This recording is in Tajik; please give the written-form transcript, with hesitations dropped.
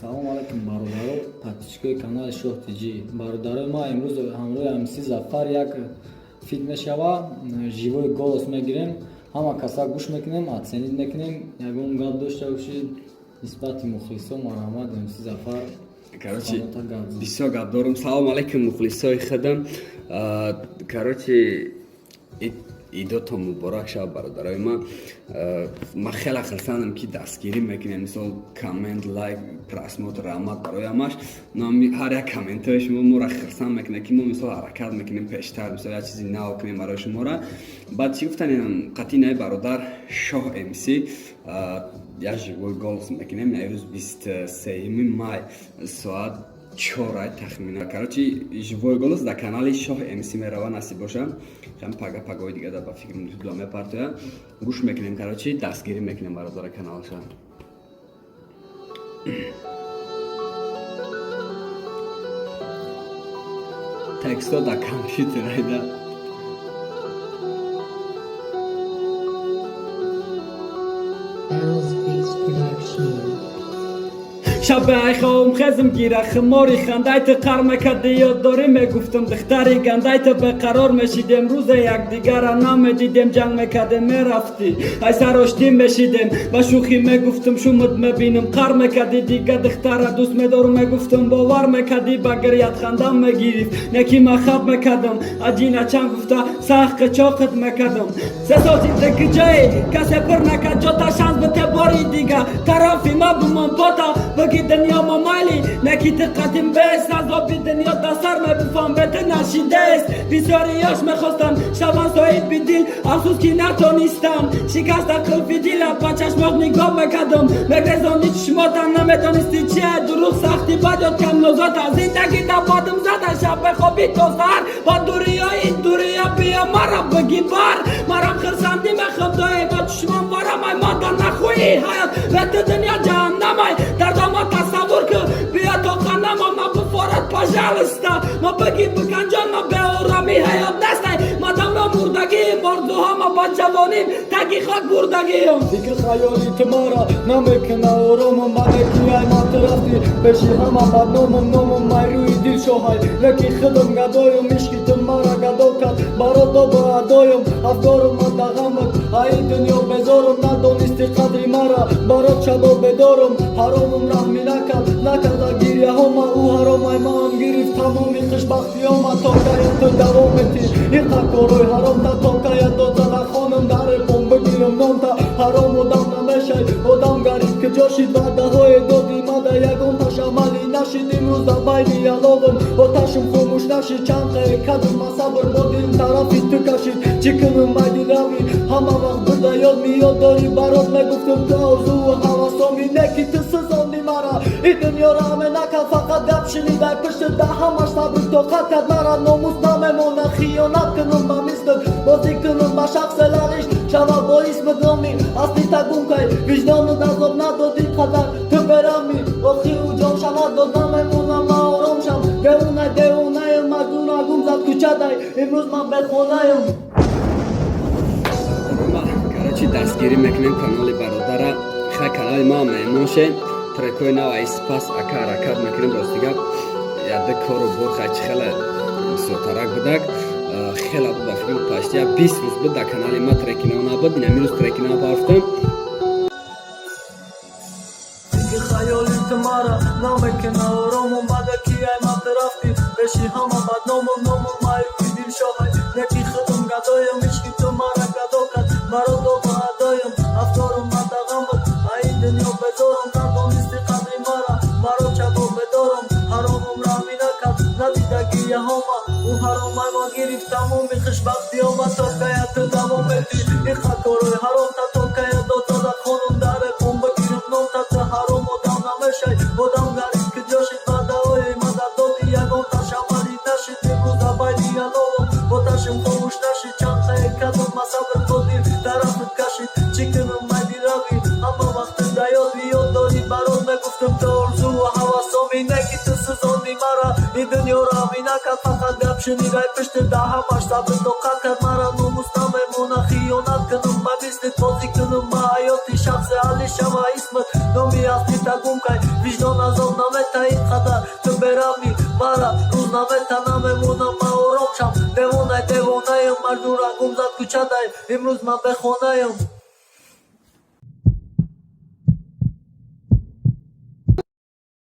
Салом алейкум, бародаро, подписчикои канали Шоҳ Тҷ. Бародарои ма, имрӯз ҳамроҳи МС Зафар як фит мешава, живой голос мегирем, ҳама каса гӯш мекунем, оценить мекунем. Ягон гап дошта бошед нисбати мухлисо, марҳамат, МС Зафар. Короче, бисёр гап дорам. Салом алейкум, мухлисои худам. Короче, идотон муборак шавад, бародарои ман. Ман хеле хурсандам, ки дастгирӣ мекунем, мисол, коммент, лайк, просмотр. Раҳмат барои ҳамаш. Ҳар як комментҳои шумо моро хурсанд мекунад, ки мо, мисол, ҳаракат мекунем пештар, мисол, як чизи нав кунем барои шуморо. Баъд чӣ гуфтанем, қатъи наи бародар Шоҳ МС як живой голос мекунем. Рӯз 23 май, соат 4 тахмина. Короче, живой голос дар канали Шоҳ МС мерава, насиб боша. Ҳам пага, пагои дига да ба фикрам ютуб мепартоя, гӯш мекунем. Короче, дастгирӣ мекунем бародари каналша. Текстҳо дар компютер айда. Al's Beats Production. Шабе айхоҳум хезм гира, хумори хандай ту қар мекарди, ёд дорӣ, мегуфтам, духтари гандай ту. Беқарор мешидем, рӯзе якдигара намедидем, ҷанг мекардем, мерафтӣ, ай сароштӣ мешидем. Ба шӯхӣ мегуфтам, шумуд мебинам, қар мекардӣ, дига духтара дӯст медорум мегуфтам, бовар мекардӣ, ба гирят хандам мегирифт, неки ман хаб мекардам, аҷина чанд гуфта сахт қичоқит мекардам. 3 сол ту куҷое, касе пур накард ҷота, шанс бите бори дига, тарафи ма бимон, пота баги дунё ма майли, неки ту қадим бест, азоби дунё да сар мебуфам, бе ту нашидест. Бисёри ёш мехостам шаван соҳиби дил, афсӯс, ки натонистам, шикаста қулфи дила. Ба чашмот нигоҳ мекардам, мегрезонди чишмота, намедонисти чие дурӯғ, сахти бад ёд кам нозота. Зиндагӣ да бодим зада, шаб бехобӣ то саҳар, ба дуриёи дурия биё, мара бигӣ бар марам, хирсандӣ мехоҳам доимо, чишмон варамай, мада нахӯи ҳаёт бе ту дунё ҷаҳаннамай. Дардома тасаввур ку, биё то қанама ма бифорад, пожалуйста, ма бигӣ биканҷон, ма беорами ҳаёт нестай, ма давра мурдагиим, орзуҳома ба ҷавоним таги хок бурдагием. Фикр хаёли ту мара намекуна оромам, баъде ки ай ман ту рафтӣ, пеши ҳама бадномам, номам ай рӯи дил шоҳай, леки худам гадоюм, ишқи ту мара гадо кард, барот ба адоюм, афкорум ман дағамат, ай дунё безорум, надонисти қадри мара, барот шабо бедорум, ҳаромум раҳмӣ накард, накарда гиряҳома, ӯ ҳаромай маам гирифт тамоми хушбахтиёма. То кая ту давом метӣ иқа корҳои ҳаромта, то кая дод зада хонум дар пом бигирам номта? Ҳаром одам намешай, одам гариб куҷо шид? Ваъдаҳое доди мада, ягонташ амалӣ нашид. Имрӯз дар байни яловам оташам хомӯш нашид, чанд қае кадум ма сабр, бо дилм тарафи ту кашид. Чӣ кунам, майдилави ҳама вақт буда ёд меёд дорӣ, барот мегуфтам, ту орзуву ҳавасоми, неки ту сӯзонди мара. И дунёро ҳаме накард, фақат гап шунидай пушти да ҳамаш сабру тоқат кард мара. Номус намемона, хиёнат кунам ба мислат, бозӣ кунам ба шахсе, лағиш шава бо исмат, номи асли гум кай, виҷдонут азоб надодӣ қадар ту берами, охи ӯ ҷон шавад дод, намемонам ма ором шам. Девона, девонаем, маҷнуна гум зад кӯчадай, имрӯз ман бехонаем. Короче, дастгирӣ мекунем канали бародара. Хай, канали ма меҳмон шед, трекҳои нав ай спас ака ҳаракат мекунем. Рости гап, яда кору бор хай чи хеле бисёртарак будак, хеле буд, ба фикрам, почти я 20 рӯз буд дар канали ма треки нав набуд. Ин ҳамин рӯз треки нав пафтам. Фикр хаёли ту мара намекуна оромум, баъде ки ай ман ту рафтӣ, пеши ҳама бадномум, номум ай рӯи дил шоҳай, неки худам гадоям, ишқи ту мара гадо кард, барот ба адоям, афкорум мадағамат, ай дунё безорум, надонисти қадри мара, барот шабо бедорум, ҳаромум раҳмӣ накард, надида гиряҳома, ӯ ҳаромай ма гирифт тамоми хушбахтиёма. То кая ту давом метӣ иқа корҳои ҳаромта, то кая дод зада хонум дар пом бигирам номта? Ту ҳаром одам намешай, одам гариб куҷо шид? Ваъдаҳои мада доди, ягонташ амалӣ нашид. Имрӯз дар байни яловам оташам хомӯш нашид, чанд қае кадум ма сабр, бо дил тарафат кашид. Чӣ кунам, майдирави ҳама вақт да ёд ёд дорӣ, барот мегуфтам, ту орзуву ҳавасоми, неки ту сӯзонди мара. И дунёро ҳамӣ накард, фақат гап шунидай пушти да ҳамаш сабр тоқат кард мара. Номус намемона, хиёнат кунам ба мислит, бозӣ кунам ба ҳаёти шахсе, али шава исмат, номи аслита гум кай, виҷдон азоб. Намета ин қадар ту берами мара рӯз намета, намемонам ман ором шам. Девонай, девонаем, маҷбурам, гум зад кӯчадай, имрӯз ман бехонаем.